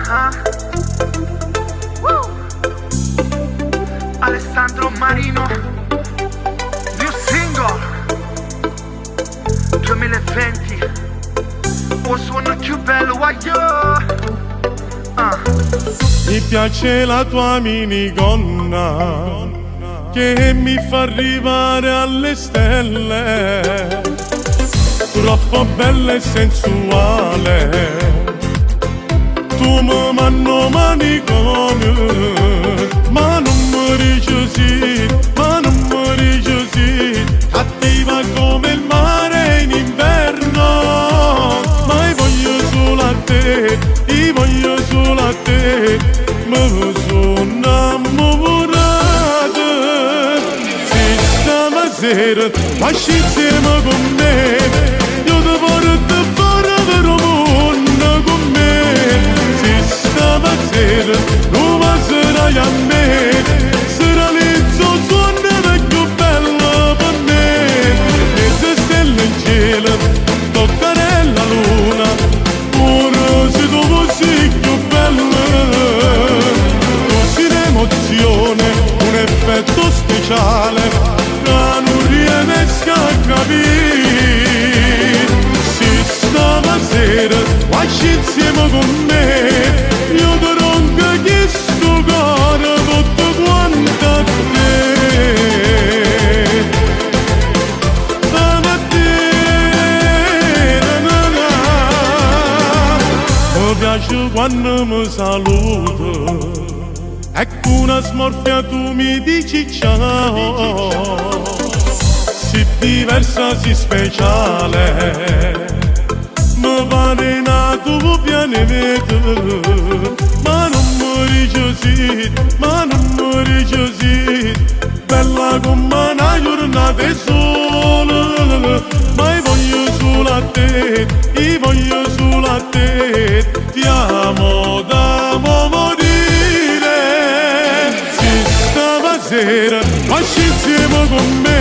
Uh-huh. Woo! Alessandro Marino. New single 2020. 'O suono cchiù bello, guagliò. Ah. Mi piace la tua minigonna che mi fa arrivare alle stelle, troppo bella e sensuale. Tu mi mann' 'o manicomio, ma nun me dice sì, ma nun me dice sì, cattiva come il mare in inverno, ma io voglio solo a te, io voglio solo a te, me so' 'nnammurato. Si stasera esci insieme con me, io ti porto fore d' 'o munno con me. Si stasera nun vasaje a me, se realizza 'o suonno cchiù bello per me. Mmiez'e stelle 'ncielo, toccarella luna, pure si tu fossi cchiù bella. Tu si n'emozione, un effetto speciale, ca nun riesco a capì. Si stasera esci insieme con me, io te rongo chisto core tutto quanto a te. A te, na na na. Mi piace quando mi saluti e con una smorfia tu mi dici ciao. Si diversa, si speciale, mi pare n'ato pianeta, ma nun me dice sì, ma nun me dice sì, bella come una giornata 'e sole, ma io voglio solo a te, io voglio solo a te, ti amo da morire. Si stasera esci insieme con me,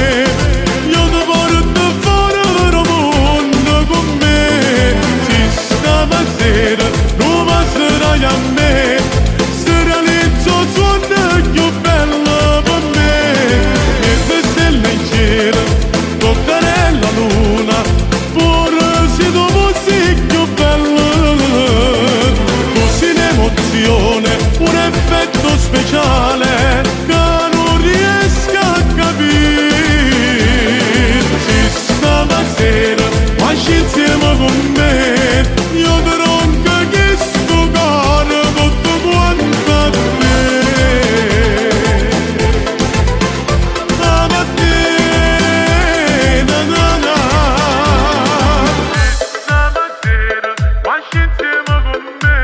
io ti porto fore d' 'o munno con me. Si stasera nun vasaje a me, se realizza 'o suonno cchiù bello per me. Mmiez'e stelle 'ncielo, toccarella luna, pure si tu fossi cchiù bella. Tu si n'emozione, un effetto speciale, che non riesco a capire. Si stasera esci insieme con me, io te rongo chisto core tutto quanto a te. A te, na na na. Stasera esci insieme con me,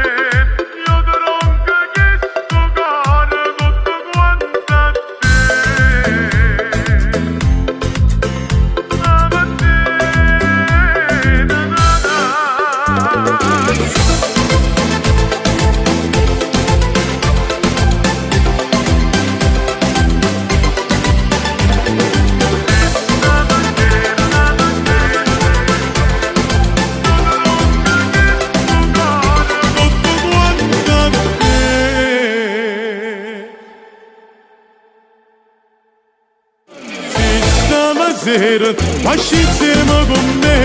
io te rongo chisto core tutto quanto a te. A te, na na na. Tutto quanto a te. Si stasera esci insieme con me.